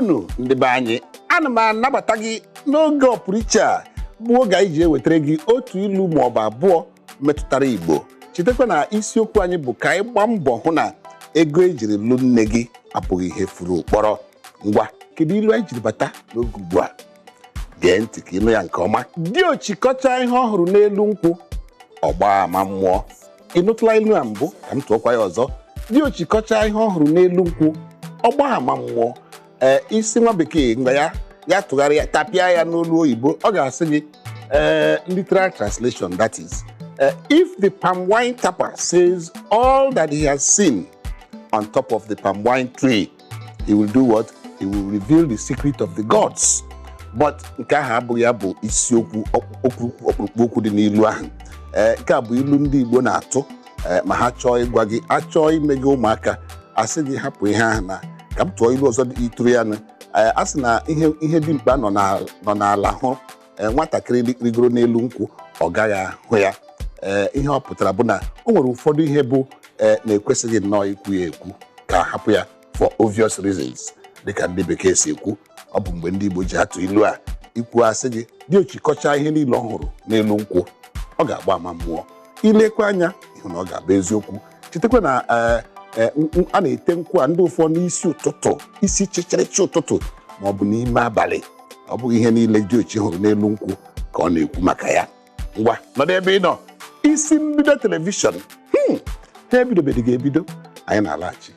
Ndewonu, ndị be anyị. Ana m anabata gị n'oge ọpụrụiche a, bụ oge anyị ji ewetara gị otu ilu ma ọ bụ abụọ metụtara Igbo. Chetakwa na isiokwu anyị bụ ka anyị gbaa mbọ hụ na ego ejiri lụ nne gị abụghị ihe furu ụkpọrọ. Ngwa, kedu ilu anyị jiri bata n'oge ugbu a? Gee ntị ka ịnụ ya nke ọma. Diochi kọchaa ihe ọ hụrụ n'elu nkwụ, ọ gbaa ama mmụọ. Ị nụtụla ilu a mbụ? Ka m tụọkwa ya ọzọ. Diochi kọchaa ihe ọ hụrụ n'elu nkwụ, ọ gbaa ama mmụọ. Ee, isi nwa bekee mgbe ya ya tụgharịa ya, tapịa ya n'olu oyibo, ọ ga-asị gị, ee, literal translation, that is, if the palm wine tapper says all that he has seen on top of the palm wine tree, he will do what? He will reveal the secret of the gods. But nke ahụ abụghị ya bụ isiokwu. Okwu ọkpụrụkpụ okwu dị n'ilu ahụ, ee, nke a bụ ilu ndị Igbo na-atụ, ee, ma ha chọọ ịgwa gị, achọọ ime gị ụmụaka, asị gị hapụ ihe ahụ na ka m tụọ ilu ọzọ itụrụ ya nụ. Ee, a sị na ihe dimkpa nọ n'ala hụ, ee, nwatakịrị rigoro n'elu nkwụ, ọ gaghị ahụ ya. Ee, ihe ọ pụtara bụ na o nwere ụfọdụ ihe bụ, ee, na-ekwesịghị nnọọ ikwu ya ekwu, ka hapụ ya for obvious reasons, dịka ndị bekee si ekwu. Ọ bụ mgbe ndị Igbo ji atụ ilu a ikwu, asị gị diochi kọchaa ihe niile ọ hụrụ n'elu nkwụ, ọ ga-agba ama mmụọ. Ilekwa anya ịhụ na ọ ga-abụ eziokwu. Chetakwa na ee, a na-ete nkwụ a ndị ụfọdụ n'isi ụtụtụ, isi chịchịrịchị ụtụtụ ma ọ bụ n'ime abalị. Ọ bụghị ihe niile diochi hụrụ n'elu nkwụ ka ọ na-ekwu maka ya. Ngwa, nọdụ ebe ị nọ. Isi mbido telivishọn ha ebidobeghị, ga-ebido. Anyị na-alaghachi.